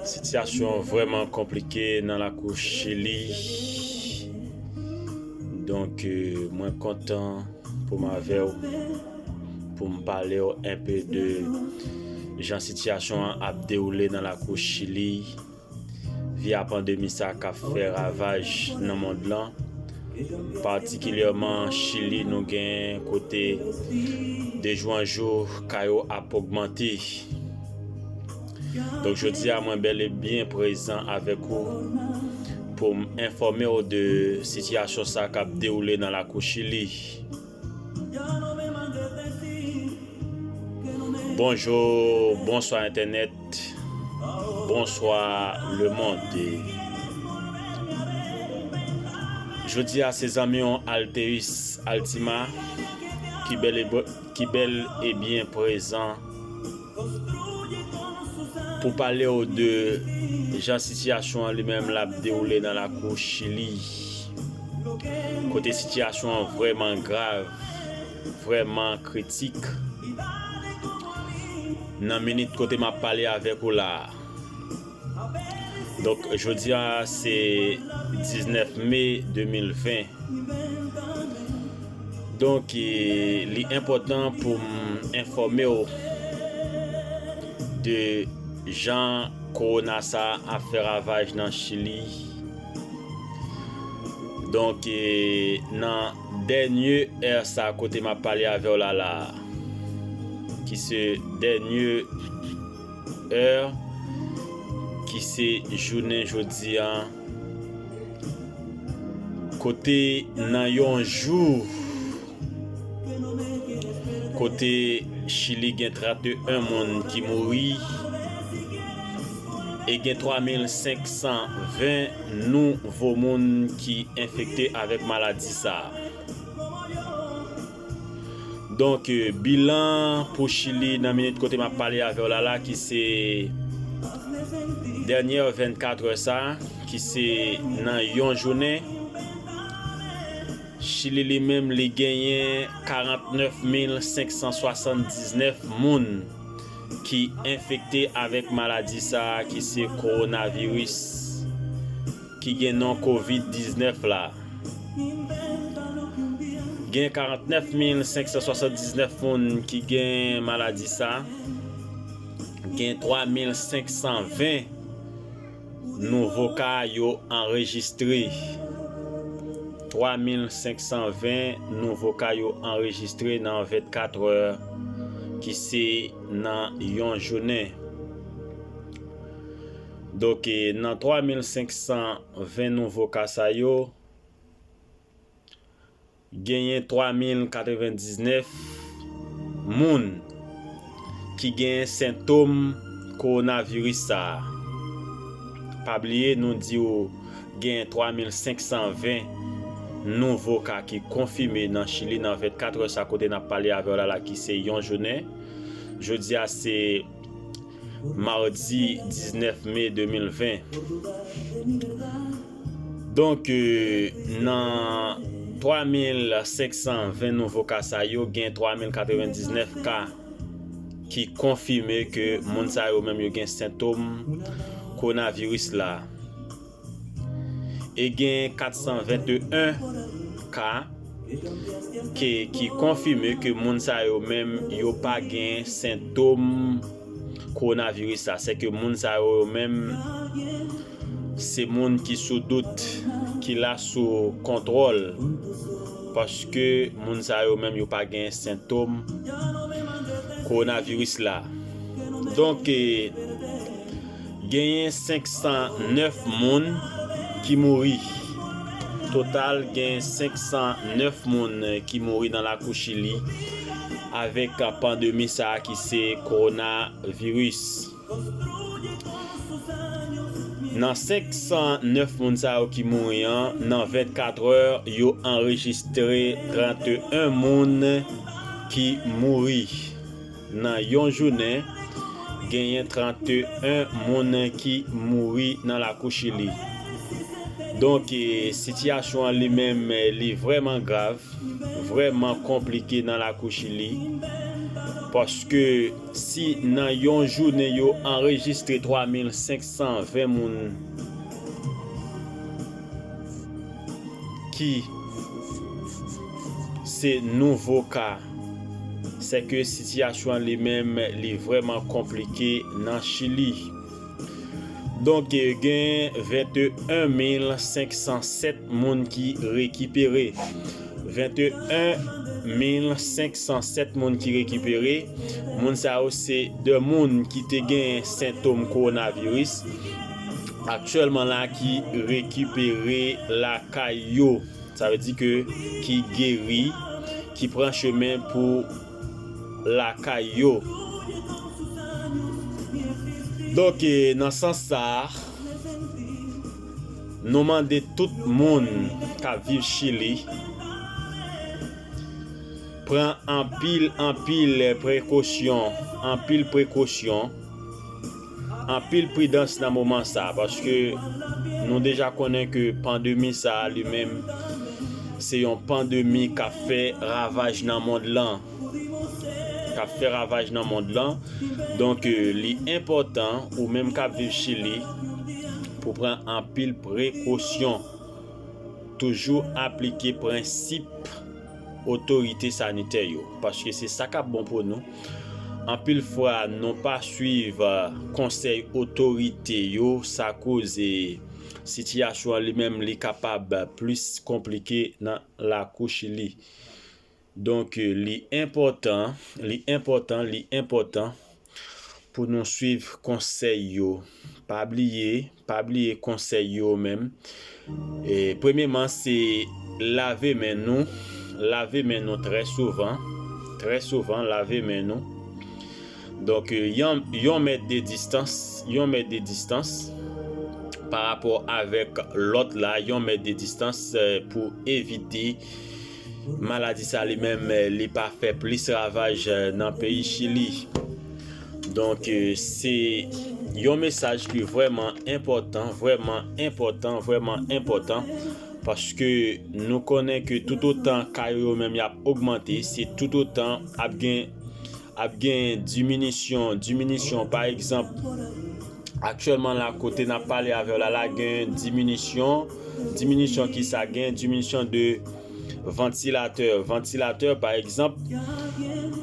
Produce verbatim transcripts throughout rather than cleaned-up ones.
Sitiyasyon vrèman konplike nan lakou Chili. Donk, euh, mwen kontan pou m avè w, pou m pale w enpe de jan sitiyasyon an ap dewoule nan lakou Chili, via pandemi sa k ap fè ravaj nan mond lan. Patikilyèman Chili, nou gen kote de jou an jou ka yo ap ogmante. Donk, jodi a, mwen bèl e byen prezan avèk ou pou m enfòme w de sitiyasyon sa k ap dewoule nan lakou Chili. Bonjou, bonswa entènèt, bonswa lemonn. Jodi a, se zanmi w Alteis Altima ki bèl e bò- ki bèl e byen prezan pou pale w de jan sitiyasyon an li menm l ap dewoule nan lakou Chili. Kote sitiyasyon an vrèman grav, vrèman kritik. Nan minit kote m ap pale avèk ou la a. Donk, jodi a, se diznèf me de mil ven. Donk, e, li enpòtan pou m enfòme w de jan kowona sa ap fè ravaj nan Chili. Donk, e, nan dènye è sa kote m ap pale avè w la la, ki se dènye è, ki se jounen jodi a, kote nan yon jou, kote Chili gen trannteyen moun ki mouri e gen twa mil senk san ven nouvo moun ki enfekte avèk maladi sa a. Donk, euh, bilan pou Chili nan minit kote m ap pale avè w la la, ki se dènye vennkat è sa, ki se nan yon jounen, Chili li menm li genyen karantnèf mil senk san swasanndiznèf moun ki enfekte avèk maladi sa a ki se kowonaviris, ki gen non kovid diznèf la. Gen karantnèf mil senk san swasanndiznèf moun ki gen maladi sa. Gen twa mil senk san ven nouvo ka yo anrejistre. Twa mil senk san ven nouvo ka yo anrejistre nan vennkat è, ki se nan yon jounen. Donk, e, nan twa mil senk san ven nouvo ka sa yo, genyen twa mil katrevendiznèf moun ki gen sentòm kowonaviris sa a. Pa bliye, nou di w gen twa mil senk san ven nouvo ka ki konfime nan Chili nan vennkat è sa kote n ap pale avè w la la, ki se yon jounen. Jodi a se madi diznèf me de mil ven. Donk, euh, nan twa mil senk san ven nouvo ka sa yo, gen twa mil katrevendiznèf ka ki konfime ke moun sa yo menm yo gen sentòm kowonaviris la. E gen kat san venteyen ka ke, ki konfime ke moun sa yo menm yo pa gen sentòm kowonaviris la. Sèke moun sa yo, yo menm, se moun ki sou dout, ki la sou kontwòl, paske moun sa yo menm yo pa gen sentòm kowonaviris la. Donk, e, genyen senk san nèf moun ki mouri. Total, gen senk san nèf moun ki mouri nan lakou Chili avèk pandemi sa a ki se kowonaviris. Nan senk san nèf moun sa yo ki mouri an, nan vennkat è, yo anrejistre trannteyen moun ki mouri. Nan yon jounen, genyen trannteyen moun ki mouri nan lakou Chili. Donk, e, sitiyasyon an li menm, e, li vrèman grav, vrèman konplike nan lakou Chili. Paske si nan yon jounen yo anrejistre twa mil senk san ven moun ki se nouvo ka, se ke sitiyasyon an li menm li vrèman konplike nan Chili. Donk, gen venteyen mil senk san sèt moun ki rekipere. Venteyen mil senk san sèt moun ki rekipere. Moun sa yo se de moun ki te gen sentòm kowonaviris. Aktyèlman la ki rekipere lakay yo. Sa vle di ke ki geri, ki pran chemen pou lakay yo. Donk, e, nan sans sa a, nou mande tout moun k ap viv Chili pran anpil, anpil prekosyon, anpil prekosyon, anpil pridans nan moman sa a, paske nou deja konnen ke pandemi sa a li menm, se yon pandemi k ap fè ravaj nan mond lan. K ap fè ravaj nan mond lan. Donk, e, li enpòtan, ou menm k ap viv Chili, pou pran anpil prekosyon. Toujou aplike prensip otorite sanitè yo, paske se sa k ap bon pou nou. Anpil fwa, nou pa swiv, e, konsèy otorite yo, sa koze sitiyasyon an li menm li kapab plis konplike nan lakou Chili. Donk, e, li enpòtan, li enpòtan, li enpòtan pou nou swiv konsèy yo. Pa bliye, pa bliye konsèy yo menm. E, premyeman, se lave men nou. Lave men nou trè souvan. Trè souvan, lave men nou. Donk, e, yon, yon mèt de distans, yon mèt de distans pa rapò avèk lòt la, yon mèt de distans, e, pou evite maladi sa li menm, e, li pa fè plis ravaj, e, nan peyi Chili. Donk, e, se yon mesaj ki vrèman enpòtan, vrèman enpòtan, vrèman enpòtan, paske nou konnen ke toutotan ka yo menm y ap ogmante, se toutotan ap gen, ap gen diminisyon, diminisyon, pa egzanp, aktyèlman la, kote n ap pale avè w la, la gen diminisyon, diminisyon ki sa gen, diminisyon de vantilatè. Vantilatè, pa egzanp,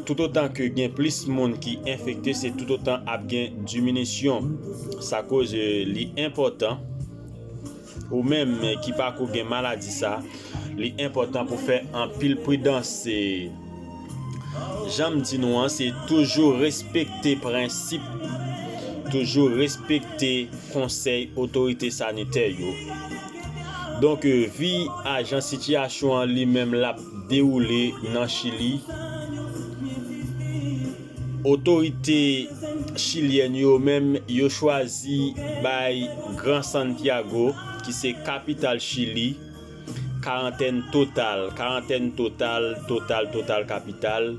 toutotan ke gen plis moun ki enfekte, se toutotan ap gen diminisyon. Sa koze li enpòtan, ou menm ki pako gen maladi sa, li enpòtan pou fè anpil pridans. E, jan m di nou an, se toujou respekte prensip, toujou respekte konsèy otorite sanitè yo. Donk, e, vi a jan sitiyasyon an li menm l ap dewoule nan Chili, otorite chilyèn yo menm, yo chwazi bay Gran Santiago, ki se kapital Chili, karantèn total, karantèn total, total, total kapital,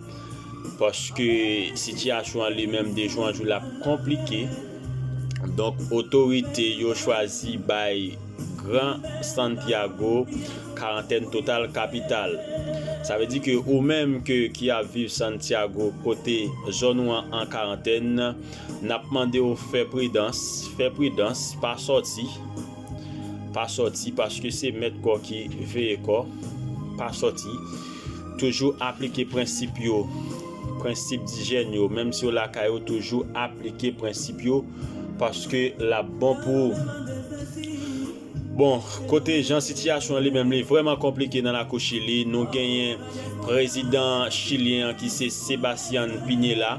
paske sitiyasyon an li menm de jou an jou l ap konplike. Donk, otorite yo chwazi bay Gran Santiago karantèn total kapital. Sa vle di ke ou menm ke ki ap viv Santiago, kote zòn ou an an karantèn, n ap mande w fè pridans, fè pridans, pa sòti, pa sòti, paske se mèt kò ki veye kò, pa sòti. Toujou aplike prensip yo, prensip dijèn yo, menm si w lakay ou, toujou aplike prensip yo, paske l ap bon pou ou. Bon, kote jan sitiyasyon an li menm li vrèman konplike nan lakou Chili, nou genyen prezidan chilyen an ki se Sebastián Piñera,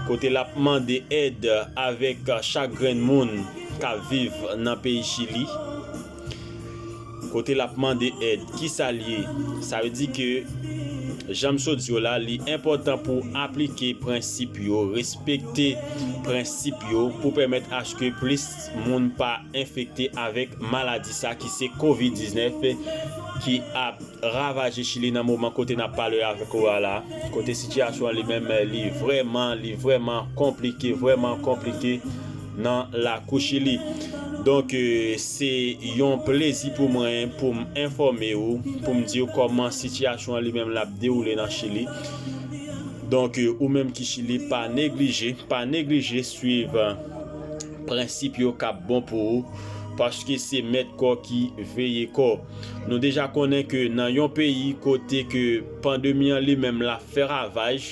kote l ap mande èd avèk chak grenn moun k ap viv nan peyi Chili. Kote l ap mande èd, kisa l ye? Sa vle di ke, jan m sot di w la, li enpòtan pou w aplike prensip yo, respekte prensip yo pou pèmèt aske plis moun pa enfekte avèk maladi sa ki se kovid diznèf ki ap ravaje Chili nan moman kote n ap pale avèk ou a la, kote sitiyasyon an li menm li vrèman, li vrèman konplike, vrèman konplike nan lakou Chili. Donk, e, se yon plezi pou mwen pou m enfòme ou, pou m di w kòman sitiyasyon an li menm l ap dewoule nan Chili. Donk, ou menm ki Chili, pa neglije, pa neglije swiv prensip yo k ap bon pou ou, paske se mèt kò ki veye kò. Nou deja konnen ke nan yon peyi kote ke pandemi an li menm l ap fè ravaj,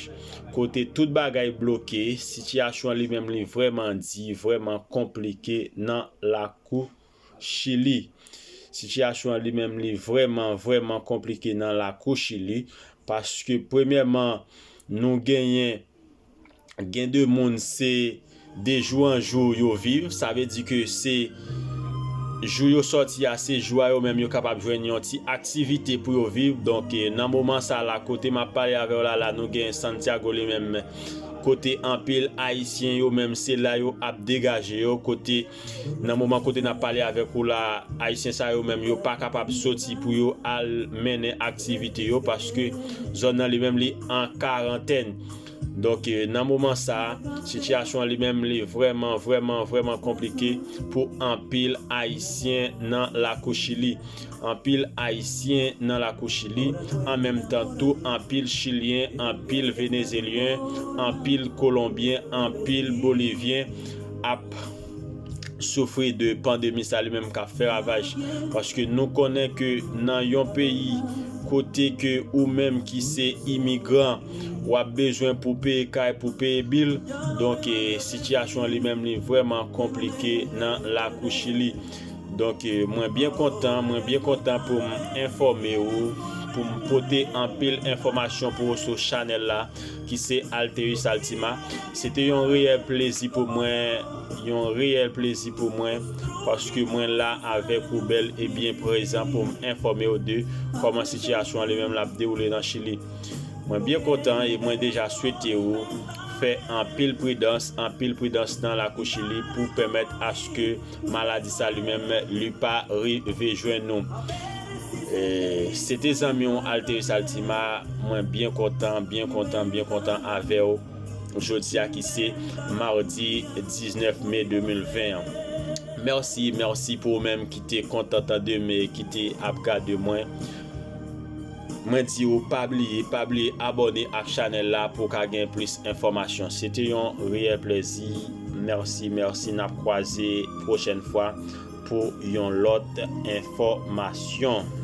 kote tout bagay bloke, sitiyasyon an li menm li vrèman di, vrèman konplike nan lakou Chili. Sitiyasyon an li menm li vrèman, vrèman konplike nan lakou Chili, paske premyèman, nou genyen, gen de moun se de jou an jou yo viv, sa vle di ke se jou yo sòti a, se jou a yo menm yo kapab jwenn yon ti aktivite pou yo viv. Donk, eh, nan moman sa la, kote m ap pale avè w la, la, nou gen Santiago li menm, kote anpil Ayisyen yo menm se la yo ap degaje yo, kote nan moman kote n ap pale avèk ou la, Ayisyen sa yo menm yo pa kapab soti pou yo al mennen aktivite yo, paske zòn nan li menm li an karantèn. Donk, eh, nan moman sa, sitiyasyon an li menm li vrèman, vrèman, vrèman konplike pou anpil Ayisyen nan lakou Chili. Anpil Ayisyen nan lakou Chili, an menm tan tou anpil Chilyen, anpil Venezelyen, anpil Kolonbyen, anpil Bolivyen ap soufri de pandemi sa li menm k ap fè ravaj. Paske nou konnen ke nan yon peyi kote ke ou menm ki se imigran, w ap bezwen pou peye kay, pou peye bil. Donk, eh, sitiyasyon li menm li vrèman konplike nan lakou Chili. Donk, eh, mwen byen kontan, mwen byen kontan pou m enfòme ou, pou m pote anpil enfòmasyon pou ou sou chanèl la, ki se Alteris Altima. Se te yon reyèl plezi pou mwen, yon reyèl plezi pou mwen, paske mwen la avèk ou bèl e byen prezan pou m enfòme w de kòman sitiyasyon an li menm l ap dewoule nan Chili. Mwen byen kontan e mwen deja swete ou fè anpil pridans, anpil pridans nan lakou Chili pou pèmèt aske maladi sa li menm li pa rive jwenn nou. E, se te zanmi w Alteris Altima, mwen byen kontan, byen kontan, byen kontan avè w jodi a ki se madi diznèf me de mil ven an. Mèsi, mèsi pou ou menm ki te kontan tande m e ki te ap gade mwen. Mwen di ou pa bliye, pa bliye abòne ak chanèl la pou w ka gen plis enfòmasyon. Se te yon reyèl plezi. Mèsi, mèsi. N ap kwaze pwochèn fwa pou yon lòt enfòmasyon.